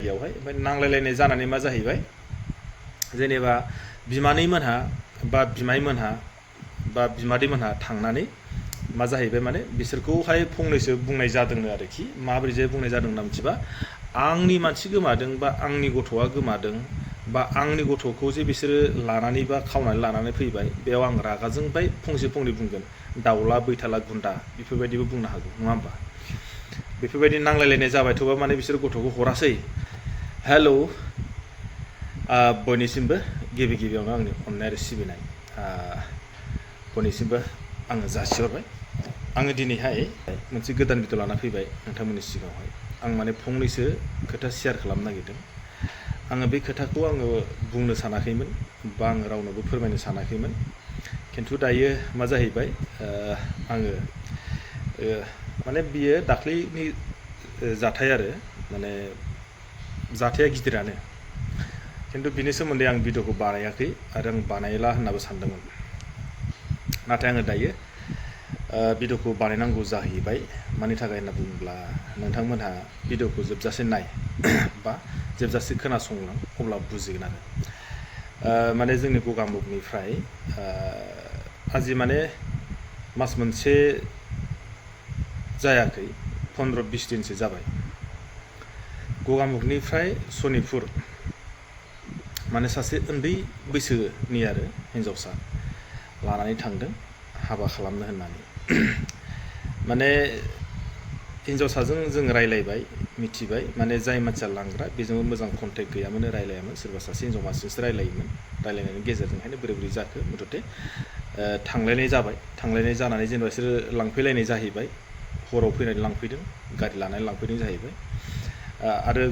बेयावहाय ओमफ्राय नांलायलायनाय जानानै मा जाहैबाय जेनेबा बिमानैमोनहा बा बिमायमोनहा बा बिमादैमोनहा थांनानै मा जाहैबाय माने बिसोरखौहाय फंनैसो बुंनाय जादोंनो आरोखि माबोरै जे बुंनाय जादों होनना मिथिबा आंनि मानसि गोमादों बा आंनि गथ'आ गोमादों बा आंनि गथ'खौ जे बिसोरो लानानै बा खावनानै लानानै फैबाय बेयाव आं रागा जोंबाय फंसे फंनै बुंगोन दाउला बैथाला गुन्दा बेफोरबायदिबो बुंनो हागौ नङा होमबा बेफोरबायदि नांलायलायनाय जाबायथ'बा माने बिसोर गथ'खौ हरासै हेल' बयनिसिमबो गिबि गिबियावनो आंनि अननाय आरो सिबिनाय बयनिसिमबो आङो जासिहरबाय आङो दिनैहाय मोनसे गोदान भिडिअ लाना फैबाय नोंथांमोननि सिगाङावहाय आं माने फंनैसो खोथा शेयार खालामनो नागिरदों आङो बे खोथाखौ आङो बुंनो सानाखैमोन बा आङो रावनोबो फोरमायनो सानाखैमोन खिन्थु दायो मा जाहैबाय आङो माने बियो दाख्लैनि जाथाय आरो माने जाथाया गिदिरानो खिन्थु बिनि सोमोन्दै आं भिडिअखौ बानायाखै आरो आं बानायला होननाबो सानदोंमोन नाथाय आङो दायो भिडिअखौ बानायनांगौ जाहैबाय मानि थाखाय होनना बुङोब्ला नोंथांमोनहा भिडिअखौ जोबजासे नाय बा जोबजासे खोनासंलां अब्ला बुजिगोन आरो माने जोंनि गगामुगनिफ्राय आजि माने मास मोनसे जायाखै 15-20 दिनसो जाबाय गगामुगनिफ्राय सनितपुर माने सासे उन्दै बैसोनि आरो हिन्जावसा लानानै थांदों हाबा खालामनो होननानै माने हिन्जावसाजों जों रायलायबाय मिथिबाय माने जाय मानसिया लांग्रा बेजोंबो मोजां कन्टेक्ट गैयामोन रायलायामोन सोरबा सासे हिन्जाव मानसिजोंसो रायलायोमोन रायलायनायनि गेजेरजोंहायनो बोरै बोरै जाखो मथथे थांलायनाय जाबाय थांलायनाय जानानै जेनेबा बिसोरो लांफैलायनाय जाहैबाय हराव फैनानै लांफैदों गारि लानानै लांफैदों जाहैबाय आरो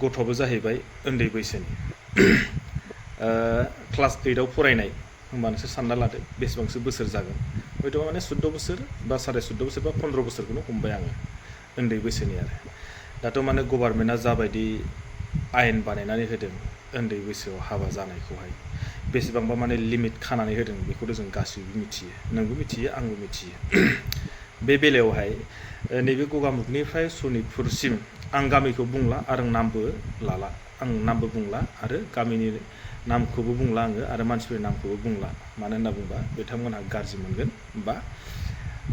गथ'आबो जाहैबाय उन्दै बैसोनि क्लास 8आव फरायनाय होमबा नोंसोर सानना लादो बेसेबांसो बोसोर जागोन हयथ' माने 14 बोसोर बा 14.5 बोसोर बा 15 बोसोरखौनो हमबाय आङो उन्दै बैसोनि आरो दाथ' माने गभर्नमेन्टआ जाबायदि आयेन बानायनानै होदों उन्दै बैसोआव हाबा जानायखौहाय बेसेबांबा माने लिमिट खानानै होदों बेखौथ' जों गासैबो मिथियो नोंबो मिथियो आंबो मिथियो बे बेलायावहाय नैबे गगामुगनिफ्राय सनितपुरसिम आं गामिखौ बुंला आरो नामबो लाला आं नामबो बुंला आरो गामिनि नामखौबो बुंला आङो आरो मानसिफोरनि नामखौबो बुंला मानो होनना बुंबा बिथांमोनहा गाज्रि मोनगोन बा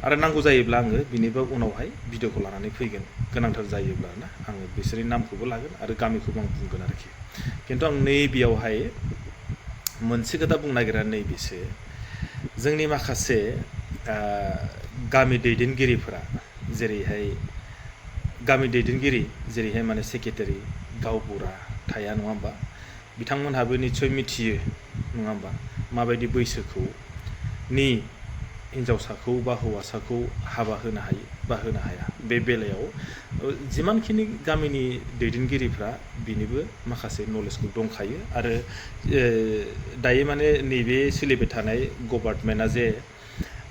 आरो नांगौ जायोब्ला आङो बिनिबो उनावहाय भिडिअखौ लानानै फैगोन गोनांथार जायोब्ला ना आङो बिसोरनि नामखौबो लागोन आरो गामिखौबो आं बुंगोन आरोखि खिन्थु आं नैबेयावहाय मोनसे खोथा बुंनो नागिरा नैबेसो जोंनि माखासे गामि दैदेनगिरिफोरा जेरैहाय गामि दैदेनगिरि जेरैहाय माने सेक्रेटारि गावबुरा थाया नङा होमबा बिथांमोनहाबो निस्सय मिथियो नङा होमबा माबायदि बैसोखौ नि हिन्जावसाखौ बा हौवासाखौ हाबा होनो हायो बा होनो हाया बे बेलायाव जिमानखिनि गामिनि दैदेनगिरिफ्रा बिनिबो माखासे नलेजखौ दंखायो आरो दायो माने नैबे सोलिबाय थानाय गभर्नमेन्टआ जे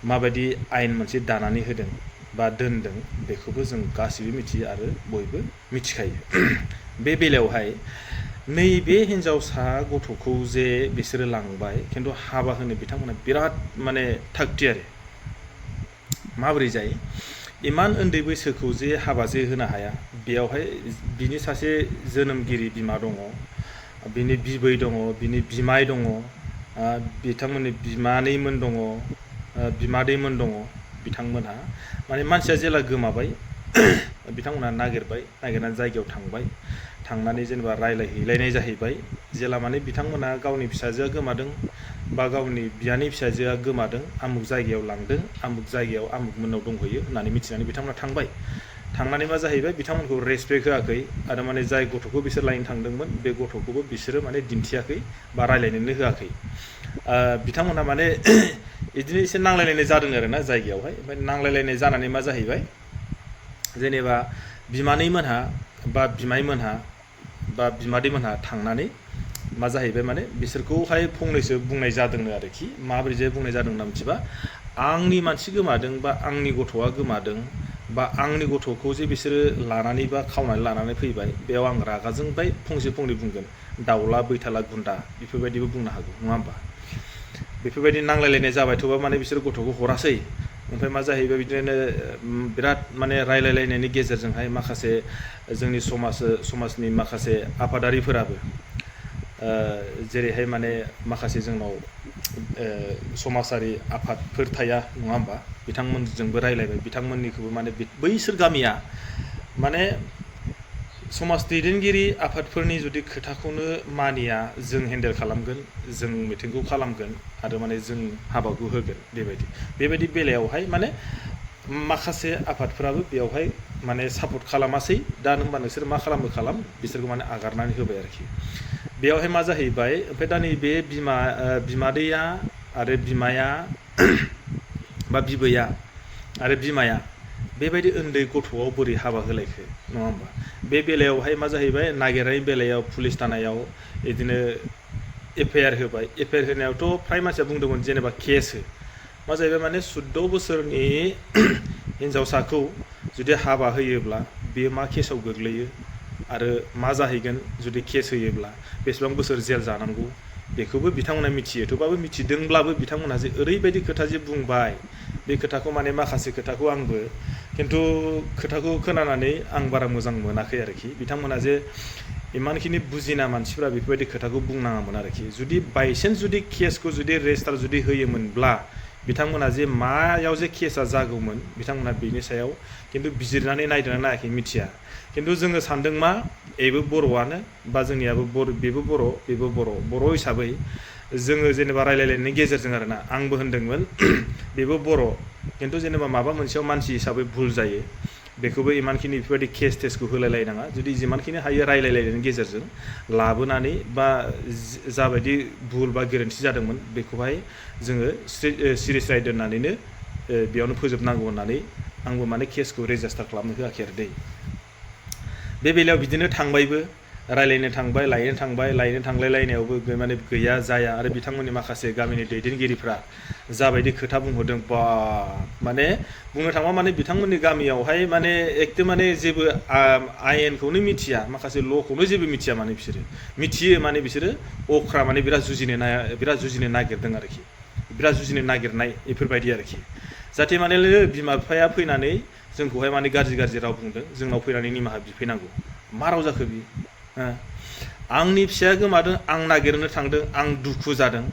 माबायदि आयेन मोनसे दानानै होदों बा दोनदों बेखौबो जों गासैबो मिथियो आरो बयबो मिथिखायो बे बेलायावहाय नैबे हिन्जावसा गथ'खौ जे बिसोरो लांबाय खिन्थु हाबा होनो बिथांमोना बिराद माने थागथियारि माबोरै जायो इमान उन्दै बैसोखौ जे हाबा जे होनो हाया बेयावहाय बिनि सासे जोनोमगिरि बिमा दङ बिनि बिबै दङ बिनि बिमाय दङ बिथांमोननि बिमानैमोन दङ बिमादैमोन दङ बिथांमोनहा माने मानसिया जेला गोमाबाय बिथांमोनहा नागिरनानै जायगायाव थांनानै जेनेबा रायलायहैलायनाय जाहैबाय जेला माने बिथांमोनहा गावनि फिसाजोआ गोमादों बा गावनि बियानि फिसाजोआ गोमादों आमुक जायगायाव लांदों आमुक जायगायाव आमुक मोननाव दंहैयो होननानै मिथिनानै बिथांमोना थांनानै मा जाहैबाय बिथांमोनखौ रेसपेक्ट होआखै आरो माने जाय गथ'खौ बिसोर लायनो थांदोंमोन बे गथ'खौबो बिसोरो माने दिन्थियाखै बा रायलायनोनो होआखै बिथांमोनहा माने बिदिनो एसे नांलायलायनाय जादों आरोना जायगायावहाय ओमफ्राय नांलायलायनाय जानानै मा जाहैबाय जेनेबा बिमानैमोनहा बा बिमायमोनहा बा बिमादैमोनहा थांनानै मा जाहैबाय माने बिसोरखौहाय फंनैसो बुंनाय जादोंनो आरोखि माबोरै जे बुंनाय जादों होनना मिथिबा आंनि मानसि गोमादों बा आंनि गथ'आ गोमादों बा आंनि गथ'खौ जे बिसोरो लानानै बा खावनानै लानानै फैबाय बेयाव आं रागा जोंबाय फंसे फंनै बुंगोन दाउला बैथाला गुन्दा बेफोरबायदिबो बुंनो हागौ नङा होमबा बेफोरबायदि नांलायलायनाय जाबायथ'बा माने बिसोर गथ'खौ हरासै ओमफ्राय मा जाहैबाय बिदिनो बिराद माने रायलायलायनायनि गेजेरजोंहाय माखासे जोंनि समाजनि माखासे आफादारिफोराबो जेरैहाय माने माखासे जोंनाव समाजारि आफादफोर थाया नङा होमबा बिथांमोनजोंबो रायलायबाय बिथांमोननिखौबो माने बैसोर गामिया माने समाज दैदेनगिरि आफादफोरनि जुदि खोथाखौनो मानिया जों हेन्डेल खालामगोन जों मिटिंखौ खालामगोन आरो माने जों हाबाखौ होगोन बेबायदि बेलायावहाय माने माखासे आफादफोराबो बेयावहाय माने सापर्ट खालामासै दा होनबा नोंसोर मा खालाम बिसोरखौ माने आगारनानै होबाय आरोखि बेयावहाय मा जाहैबाय ओमफ्राय दा नैबे बिमादैया आरो बिमाया बा बिबैया आरो बिमाया बेबायदि उन्दै गथ'आव बोरै हाबा होलायखो नङा होमबा बे बेलायावहाय मा जाहैबाय नागिरनायनि बेलायाव पुलिस थानायाव बिदिनो एफआइआर होबाय एफआइआर होनायावथ' फ्राय मानसिया बुंदोंमोन जेनेबा केस हो मा जाहैबाय माने 14 बोसोरनि हिन्जावसाखौ जुदि हाबा होयोब्ला बेयो मा केसाव गोग्लैयो आरो मा जाहैगोन जुदि केस होयोब्ला बेसेबां बोसोर जेल जानांगौ बेखौबो बिथांमोना मिथियो थेवबाबो मिथिदोंब्लाबो बिथांमोना जे ओरैबायदि खोथा जे बुंबाय बे खोथाखौ माने माखासे खोथाखौ आंबो खिन्थु खोथाखौ खोनानानै आं बारा मोजां मोनाखै आरोखि बिथांमोना जे इमानखिनि बुजिना मानसिफ्रा बेफोरबायदि खोथाखौ बुंनाङामोन आरोखि जुदि बायसेन्स जुदि केसखौ जुदि रेजिस्टार जुदि होयोमोनब्ला बिथांमोना जे मायाव जे केसा जागौमोन बिथांमोना बेनि सायाव खिन्थु बिजिरनानै नायदोंना नायाखै मिथिया खिन्थु जोङो सानदों मा बेबो बर'आनो बा जोंनियाबो बेबो बर' हिसाबै जोङो जेनेबा रायलायलायनायनि गेजेरजों आरोना आंबो होनदोंमोन बेबो बर' खिन्थु जेनेबा माबा मोनसेयाव मानसि हिसाबै भुल जायो बेखौबो इमानखिनि बेफोरबायदि टेस्टखौ होलायलायनाङा जुदि जिमानखिनि हायो रायलायलायनायनि गेजेरजों लाबोनानै बा जाबायदि भुल बा गोरोन्थि जादोंमोन बेखौहाय जोङो सिरियास राय दोननानैनो बेयावनो फोजोबनांगौ होननानै आंबो माने केसखौ रेजिस्टार खालामनो होआखै आरो बे बेलायाव बिदिनो थांबायबो रायलायनो थांबाय लायनो थांलायलायनायावबो माने गैया जाया आरो बिथांमोननि माखासे गामिनि दैदेनगिरिफ्रा जाबायदि खोथा बुंहरदों बा माने बुंनो थाङोबा माने बिथांमोननि गामियावहाय माने एकदम माने जेबो आयेनखौनो मिथिया माखासे ल'खौनो जेबो मिथिया माने बिसोरो मिथियो माने बिसोरो अख्रा माने बिराद जुजिनो नागिरदों आरोखि बिराद जुजिनो नागिरनाय बेफोरबायदि आरोखि जाहाथे माने बिमा बिफाया फैनानै जोंखौहाय माने गाज्रि राव बुंदों जोंनाव फैनानै निमाहा बिफैनांगौ मा राव जाखो बि आंनि फिसाया गोमादों आं नागिरनो थांदों आं दुखु जादों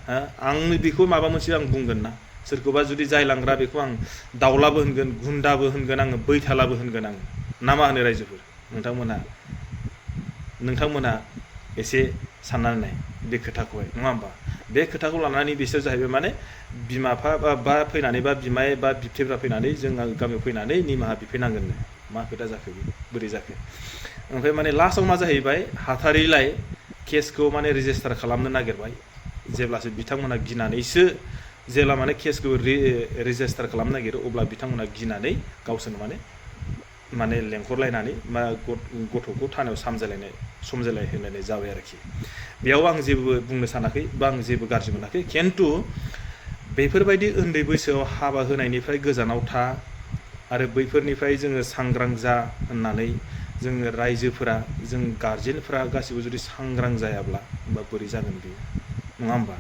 आंनि बेखौ माबा मोनसे आं बुंगोन ना सोरखौबा जुदि जायलांग्रा बेखौ आं दाउलाबो होनगोन गुन्दाबो होनगोन आङो बैथालाबो होनगोन आङो ना मा होनो रायजोफोर नोंथांमोना एसे साननानै नाय बे खोथाखौहाय नङा होमबा बे खोथाखौ लानानै बिसोर जाहैबाय माने बिमा बिफा बा फैनानै बा बिमाय बा बिबथैफ्रा फैनानै जों गामियाव फैनानै निमाहा बिफैनांगोननो मा खोथा जाखो बोरै जाखो ओमफ्राय माने लास्टआव मा जाहैबाय हाथारैलाय केसखौ माने रेजिस्टार खालामनो नागिरबाय जेब्लासो बिथांमोना गिनानैसो जेब्ला माने केसखौ रेजिस्टार खालामनो नागिरो अब्ला बिथांमोना गिनानै गावसोरनो माने लेंहरलायनानै मा गथ'खौ थानायाव समजायलायहोलायनाय जाबाय आरोखि बेयाव आं जेबो बुंनो सानाखै बा आं जेबो गाज्रि मोनाखै खिन्थु बेफोरबायदि उन्दै बैसोआव हाबा होनायनिफ्राय गोजानाव था आरो बैफोरनिफ्राय जोङो सांग्रां जा होननानै जोङो रायजोफोरा जों गार्जेनफोरा गासिबो जुदि सांग्रां जायाब्ला होमबा बोरै जागोन बेयो नङा होमबा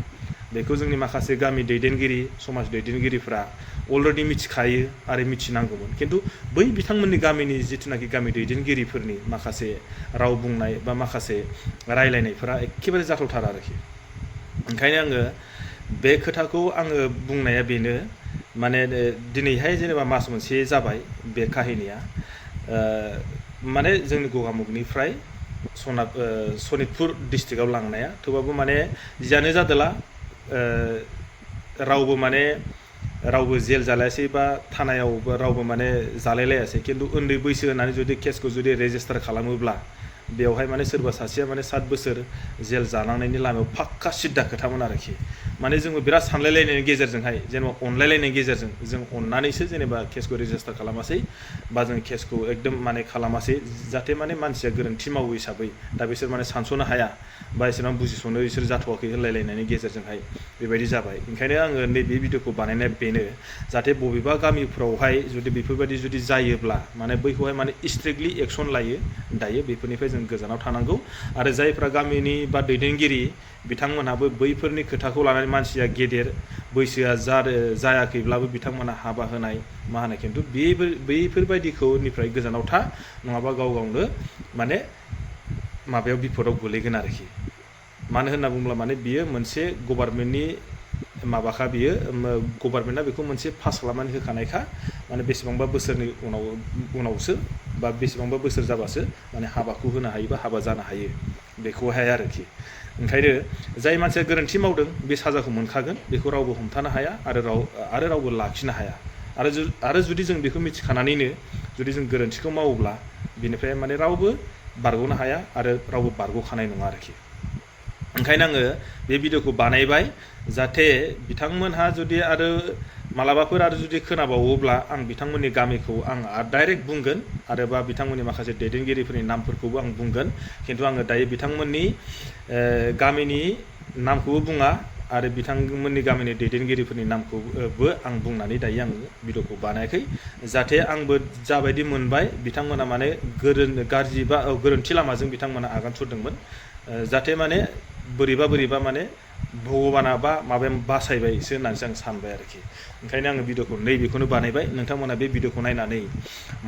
बेखौ जोंनि माखासे गामि दैदेनगिरि समाज दैदेनगिरिफ्रा अलरेडि मिथिखायो आरो मिथिनांगौमोन खिन्थु बै बिथांमोननि गामिनि जिथुनाखि गामि दैदेनगिरिफोरनि माखासे राव बुंनाय बा माखासे रायलायनायफोरा एखेबारे जाथावथार आरोखि ओंखायनो आङो बे खोथाखौ आङो बुंनाया बेनो माने दिनैहाय जेनेबा मास मोनसे जाबाय बे काहिनिया माने जोंनि गगामुगनिफ्राय सनितपुर डिस्ट्रिक्टआव लांनाया थेवबाबो माने जियानो जादोला रावबो जेल जालायासै बा थानायाव रावबो माने जालायलायासै खिन्थु उन्दै बैसो होननानै जुदि केसखौ जुदि रेजिस्टार खालामोब्ला बेवहाय माने सोरबा सासेया माने 7 बोसोर जेल जानांनायनि लामायाव फाक्का सिद्दा खोथामोन आरोखि माने जोंबो बिराद सानलायलायनायनि गेजेरजोंहाय जेनेबा अनलायलायनायनि गेजेरजों जों अननानैसो जेनेबा केसखौ रेजिस्टार खालामासै बा जों केसखौ एकदम माने खालामासै जाहाथे माने मानसिया गोरोन्थि मावो हिसाबै दा बिसोर माने सानस'नो हाया बा एसेबां बुजिस'नो बिसोर जाथ'वाखै होनलायलायनायनि गेजेरजोंहाय बेबायदि जाबाय ओंखायनो आङो नैबे भिडिअखौ बानायनाया बेनो जाहाथे बबेबा गामिफ्रावहाय जुदि बेफोरबायदि जुदि जायोब्ला माने बैखौहाय माने स्ट्रिक्टलि एक्सन लायो दायो बेफोरनिफ्राय जों गोजानाव थानांगौ आरो जायफ्रा गामिनि बा दैदेनगिरि बिथांमोनहाबो बैफोरनि खोथाखौ लानानै मानसिया गेदेर बैसोआ जायाखैब्लाबो बिथांमोना हाबा होनाय मा होनो खिन्थु बैफोरबायदिखौनिफ्राय गोजानाव था नङाबा गाव गावनो माने माबायाव बिपदाव गोलैगोन आरोखि मानो होनना बुङोब्ला माने बियो मोनसे गभार्नमेन्टनि माबाखा बियो गभार्नमेन्टआ बेखौ मोनसे पास खालामनानै होखानायखा माने बेसेबांबा बोसोरनि उनावसो बा बेसेबांबा बोसोर जाबासो माने हाबाखौ होनो हायो बा हाबा जानो हायो बेखौहाय आरोखि ओंखायनो जाय मानसिया गोरोन्थि मावदों बे साजाखौ मोनखागोन बेखौ रावबो हमथानो हाया आरो रावबो लाखिनो हाया आरो जुदि जों बेखौ मिथिखानानैनो जुदि जों गोरोन्थिखौ मावोब्ला बिनिफ्राय माने रावबो बारग'नो हाया आरो रावबो बारग'खानाय नङा आरोखि ओंखायनो आङो बे भिडिअखौ बानायबाय जाहाथे बिथांमोनहा जुदि आरो मालाबाफोर आरो जुदि खोनाबावोब्ला आं बिथांमोननि गामिखौ आं डाइरेक्ट बुंगोन आरो बा बिथांमोननि माखासे दैदेनगिरिफोरनि नामफोरखौबो आं बुंगोन खिन्थु आङो दायो बिथांमोननि गामिनि नामखौबो बुङा आरो बिथांमोननि गामिनि दैदेनगिरिफोरनि नामखौबो आं बुंनानै दायो आङो भिडिअखौ बानायाखै जाहाथे आंबो जाबायदि मोनबाय बिथांमोना माने गाज्रि बा गोरोन्थि लामाजों बिथांमोना आगान सुरदोंमोन जाहाथे माने बोरैबा माने भगबाना बा माबाया बासायबायसो होननानैसो आं सानबाय आरोखि ओंखायनो आङो भिडिअखौ नैबेखौनो बानायबाय नोंथांमोना बे भिडिअखौ नायनानै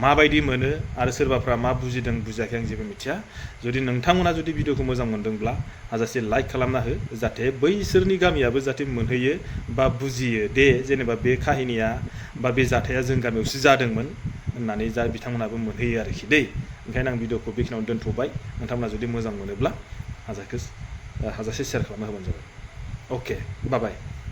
माबायदि मोनो आरो सोरबाफ्रा मा बुजिदों बुजियाखै आं जेबो मिथिया जुदि नोंथांमोना जुदि भिडिअखौ मोजां मोनदोंब्ला हाजासे लाइक खालामना हो जाहाथे बैसोरनि गामियाबो जाहाथे मोनहैयो बा बुजियो दे जेनेबा बे काहिनिया बा बे जाथाया जों गामियावसो जादोंमोन होननानै बिथांमोनाबो मोनहैयो आरोखि दै ओंखायनो आं भिडिअखौ बेखिनियावनो दोनथ'बाय नोंथांमोना जुदि मोजां मोनोब्ला हाजासे शेयार खालामना होबानो जाबाय अके बाय